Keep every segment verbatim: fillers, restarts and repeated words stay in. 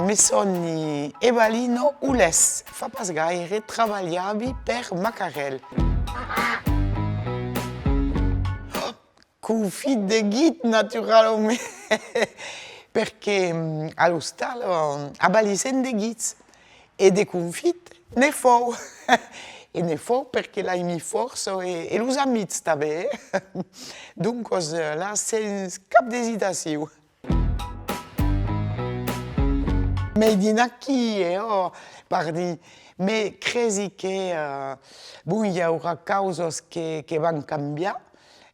Me soni Evalina Olès. Fa pas gaire trabalhavi per Macarèl. Confit de guit, naturalament, perque, mm, a l'ostal, mm, avalissèm de guits e de confit, ne fau. E ne fau perque l'aimi fòrça e, e los amics tanben, eh? Doncas, eh, la sens cap d'esitacion. Made in aquí, eh, ò, pardí. Me cresi que, eh, bon, i aurà causas que, que van cambiar,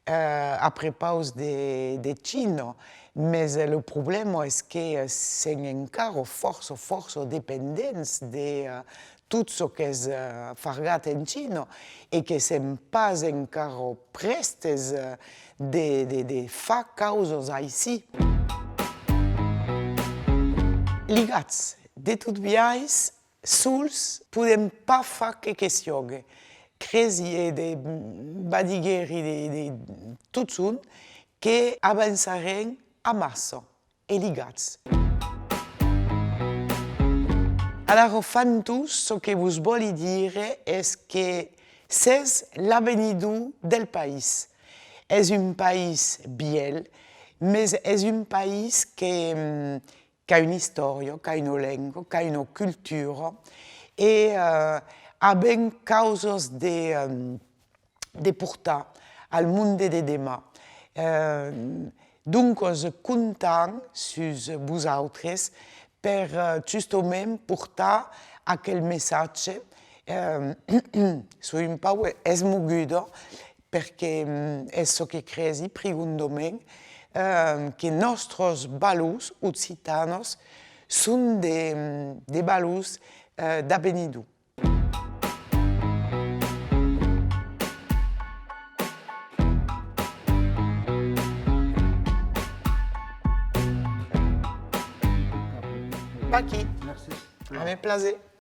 eh, a prepaus de, de China, mes, eh, lo problèma es que, eh, sèm encara fòrça, fòrça dependents de, eh, tot çò qu'es, eh, fargat en China e que sèm pas encara prèstes, eh, de, de, de far causas aicí. Ligats, de tot biais, sols podèm pas far que, que siògue. Cresi e de badiguèri de, de totjorn que avançarem amassa e ligats. Alara, Fantus, çò que vos vòli dire es que sètz l'avenidor del país. Es un país vièlh, mes es un país que, mm, qu'a una istòria, qu'a una lenga, qu'a una cultura, e, eh, avèm causas de, eh, de portar al monde de deman. Eh, doncas, comptam sus vosautres per, eh, justament portar aquel messatge. Eh, soi un pauc esmoguda, perque, mm, es çò que cresi prigondament, eh, que nòstras valors occitanas son de, mm, de valors, eh, d'avenidor. Vaquí. Merci. Amb plaser.